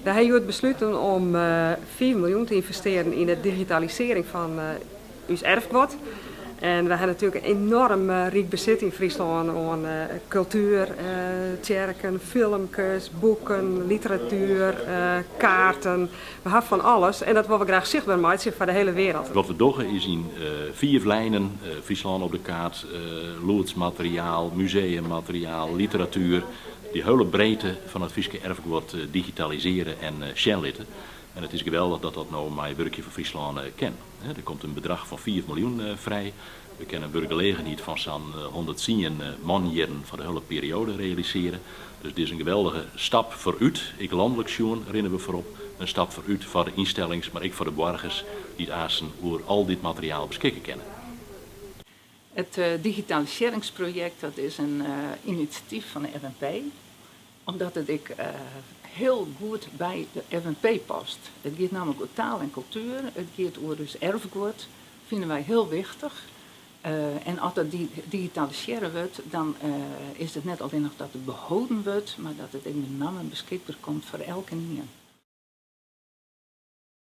We ha hjoed besluten om 5 miljoen te ynvestearjen yn de digitalisearring fan ús erfguod. En we ha natuerlik in enoarm ryk besit yn Fryslân oan kultuer, tsjerken, filmkes, boeken, literatuer, kaarten. We ha fan alles en dat wolle we graach sichtber meitsje foar de hiele wereld. Wat we dogge is yn fiif lijnen, Fryslân op de kaart, lûdsmateriaal, museummateriaal, literatuer, dy hiele breedte fan it Fryske erfguod digitalisearje en sjen litte. En it is geweldich dat dat no mei Wurkje foar Fryslân kin. Der komt in bedrach fan 5 miljoen frij. We kinne in wurkgelegenheid fan sa'n 110 manjierren foar de hiele perioade realisearje. Dus dit is in geweldige stap foarút. Ek lanlik sjoen rinne we foarop. In stap foarút foar de ynstellings, mar ek foar de boargers dy't aansten oer al dit materiaal beskikke kinne. It digitalisearringsprojekt dat is in inisjatyf fan de FNP, omdat it ek hiel goed by de FNP past. It giet nammentlik oer taal en kultuer, it giet oer ús erfguod, fine wy hiel wichtich. En as dat digitalisearre wurdt, dan is it net allinnich dat it beholden wurdt, mar dat it ek benammen beskikber komt foar elkenien.